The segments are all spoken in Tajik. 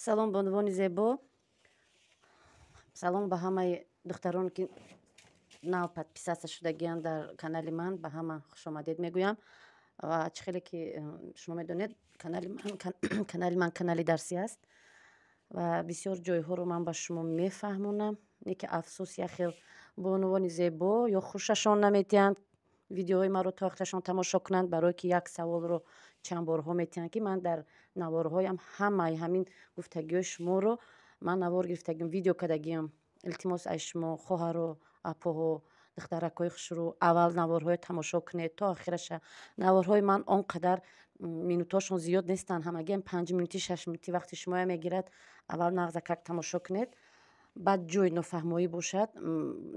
Салом бонувони зебо. Салом ба ҳамаи духтароне, ки нав подписаться шудагианд дар канали ман, ба ҳама хушомадед мегӯям. Ва чӣ хеле ки шумо медонед, канали ман канали дарсӣ аст ва бисёр ҷойҳоро ман ба шумо мефаҳмонам. Не ки афсӯс, як хел бонувони зебо ё хушашон наметиҳанд видеоҳои маро то охирашон тамошо кунанд, барое ки як саволро чанд борҳо метиҳанд, ки ман дар наворҳоям ҳамаи ҳамин гуфтагиҳои шуморо ман навор гирифтагиам, видео кардагиам. Илтимос аз шумо, хоҳаро, апоҳо, духтаракҳои хушрӯ, аввал наворҳоро тамошо кунед то охираша. Наворҳои ман он қадар минутҳошон зиёд нестанд, ҳамагиам 5 минутӣ, 6 минутӣ вақти шумоя мегирад. Аввал нағзакак тамошо кунед, баъд ҷои нофаҳмоӣ бошад,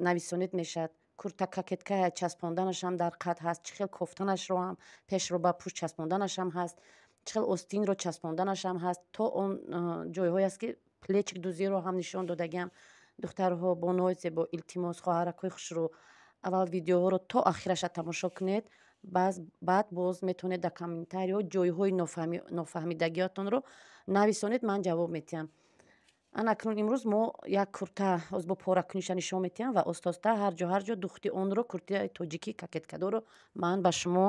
нависонед, мешавад. Курта кокетка часпонданашам дар қад ҳаст, чӣ хел кофтанашро ҳам, пешро ба пушт часпонданашам ҳаст, чӣ хел остинро часпонданашам ҳаст, то он ҷойҳое аст, ки плечик дузиро ҳам нишон додагиам. Духтарҳо, бонуҳои зебо, илтимос, хоҳаракҳои хушрӯ, аввал видеоҳоро то охираша тамошо кунед, баъд боз метавонед дар комментариҳо ҷойҳои нофаҳмидагиатонро нависонед, ман ҷавоб метиҳам. Ана акнун имрӯз мо як курта ҳоз бо поракуниша нишон метиҳам ва оста-оста ҳар ҷо, ҳар ҷо духти онро, куртаи тоҷикӣ кокеткадорро ман ба шумо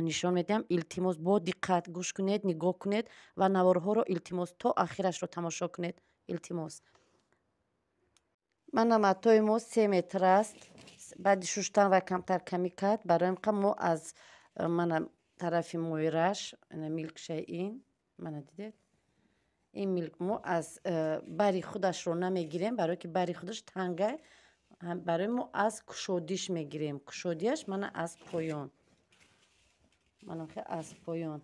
нишон медиҳам. Илтимос, бо диққат гӯш кунед, нигоҳ кунед ва наворҳоро, илтимос, то охирашро тамошо кунед. Илтимос. Мана матои мо 3 метр аст. Баъди шуштан ва камтар камӣ кард, барои ин мо аз мана тарафи моираш, милкшаи ин, мана дидед, ин милк, мо аз бари худашро намегирем, барое ки бари худаш танга. Барои мо аз кушодиш мегирем. Кушодиаш мана аз поён, мана аз поён.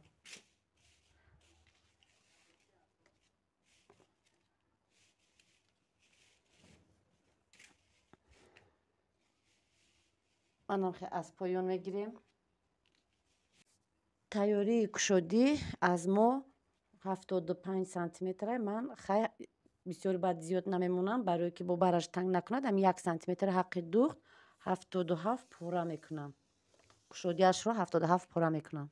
Мана аз поён мегирем. Тайёрии кушодӣ аз мо 75 сантиметра. Ман хай бисёри баъд зиёд намемонам, барое ки бо бараш танг накунад. Ҳами 1 сантиметр ҳаққи духт, 77 пора мекунам. Кушодиашро 77 пора мекунам.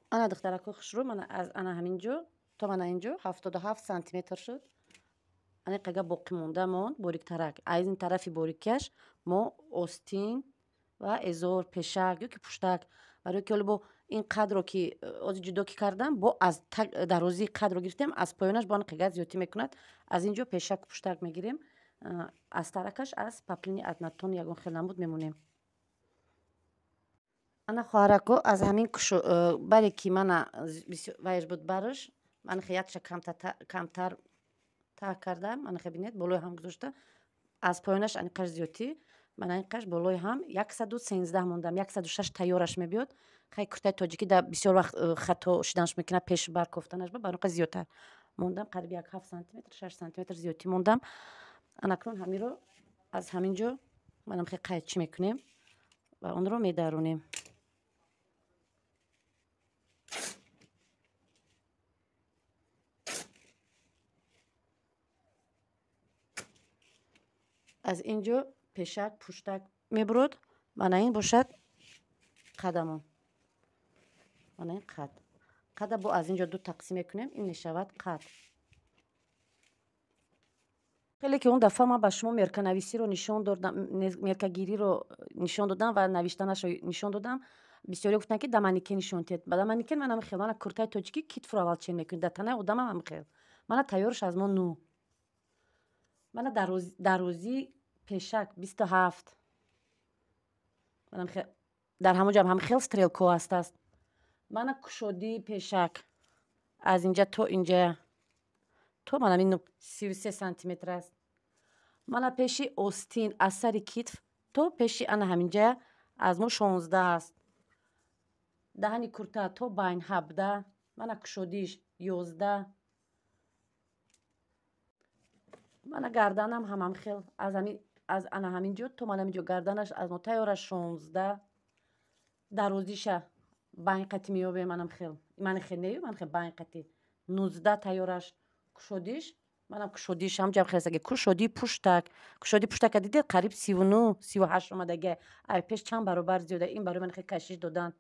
Ана, духтаракҳои хушрӯ, мана аз ана ҳамин ҷо то мана ин ҷо 77 сантиметр шуд. Ани қага боқӣ монда монд бориктарак. Аз ин тарафи борикиаш мо остин ва эзор, пешак ё ки пуштак, барое ки ҳоло бо ин қадро ки ҳозир ҷудо ки кардам, бо аз дарозии қадро гирифтем, аз поёнаш бо ан қага зиёдтӣ мекунад. Аз ин ҷо пешаку пуштак мегирем, аз таракаш аз паплини однотон ягон хел намуд мемонем. Ана, хоҳарако, аз ҳамин баре ки мана вайш буд, бараш ман якша камтар таҳ кардам. Ана бинед, болои ҳам гузошта, аз поёнаш аниқаш зиёдтӣ, мана инқаш болои ҳам 113 мондам, 106 тайёраш мебиёд. Хай, куртаи тоҷикӣ да бисёр вақт хато шиданаш мекунад, пешу бар кофтанаш, ба барои зиёдтар мондам, қариби як 7 сантиметр, 6 сантиметр зиёдтӣ мондам. Анакнун ҳаминро аз ҳамин ҷо манам хе қайчӣ мекунем ва онро медаронем. Аз ин ҷо пешак, пуштак мебурод. Мана ин бошад қадамон. Мана ин қад. Қада бо аз ин ҷо ду тақсим мекунем, ин мешавад қад. Хеле ки он дафъа ман ба шумо мерканависиро нишон додам, меркагириро нишон додам ва навиштанашро нишон додам, бисёриҳо гуфтанд, ки да манекен нишон диҳед. Ба да манекен ман ҳамин хел. Мана куртаи тоҷикӣ китфро аввал чен мекунед, дар танаи одамам ҳамин хел. Мана тайёрш аз мо ну. Мана дарозии пешак 27. Дар ҳамон ҷо ҳам хел стрелко ҳастааст. Мана кушодии пешак аз инҷа то инҷа, то мана ин 33 сантиметр аст. Мана пеши остин аз сари китф то пеши ана ҳаминҷа аз мо 16 аст. Даҳани курта то байн 17. Мана кушодиш 11. Мана гарданам ҳамам хел, аз ана ҳамин ҷо то мана ҳамин ҷо гарданаш аз мо тайёра 16. Дарозиша байн қати меёбем, манам хел, мани хел не, ман хел байн қати 19 тайёраш. Кушодиш, манам кушодиш ҳамҷам хелсаги. Кушодии пуштак, кушодии пуштака дидед, қариб 39, 38 омадаги, ай пеш чанд баробар зиёда. Ин барои ман хел кашиш додан,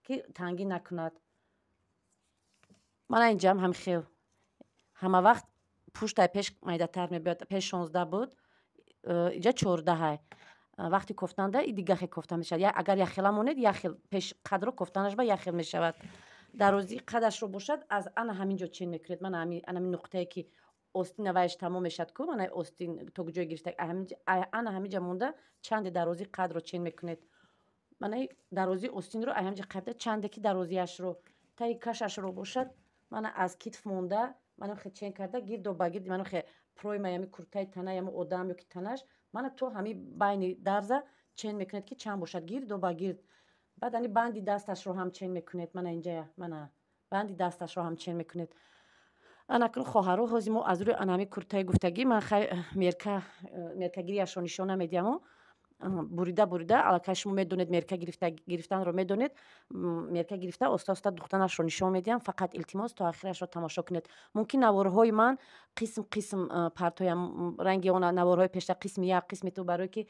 ки тангӣ накунад. Мана инҷам ҳам хел. Ҳама вақт пуштай пеш майдатар мебиёд. Пеш 16 буд, иҷа 14-ай. Вақти кофтанда и дига хел кофта мешавад. Агар якхела монед, як хел пеш қадро кофтанаш ба як хел мешавад. Дарозии қадашро бошад, аз ана ҳамин ҷо чен мекунед. Мана анами нуқтае, ки остина вайш тамом мешавад ку, мана остин то ҷое гирифта, ана ҳамин ҷа монда чанде дарозии қадро чен мекунед. Мана дарозии остинро ҳамин ҷа қайбда, чанде ки дарозиашро. Таи кашашро бошад, мана аз китф монда, мана хе чен карда, гирдо ба гирди, мана хе пройма ями куртаи тана ями одам ёки танаш, мана то ҳами байни дарза чен мекунед, ки чанд бошад гирдо ба гирд. Баъд ани банди дасташро ҳам чен мекунед. Мана инҷая, мана банди дасташро ҳам чен мекунед. Анакун, хоҳаро, ҳозир мо аз рӯи анами куртаи гуфтагӣ ман хай меркагирияшро нишон намедиҳаму бурида бурида аллакай шумо медонед, мерка гирифтанро медонед. Мерка гирифта, оста оста духтанашро нишон медиҳам. Фақат, илтимос, то ахирашро тамошо кунед. Мумкин наворҳои ман қисм қисм партоям, ранги он наворҳои пешта, қисми як, қисми ду, барое ки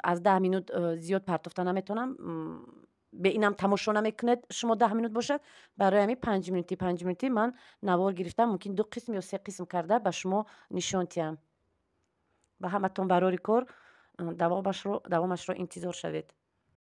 аз 10 минут зиёд партофта наметавонам. Бе инам тамошо намекунед шумо 10 минут бошад. Барои ҳамин 5 минутӣ, 5 минутӣ ман навор гирифтам. Мумкин ду қисм ё се қисм карда ба шумо нишон диҳам. Ба ҳаматон барори кор, давомашро интизор шавед.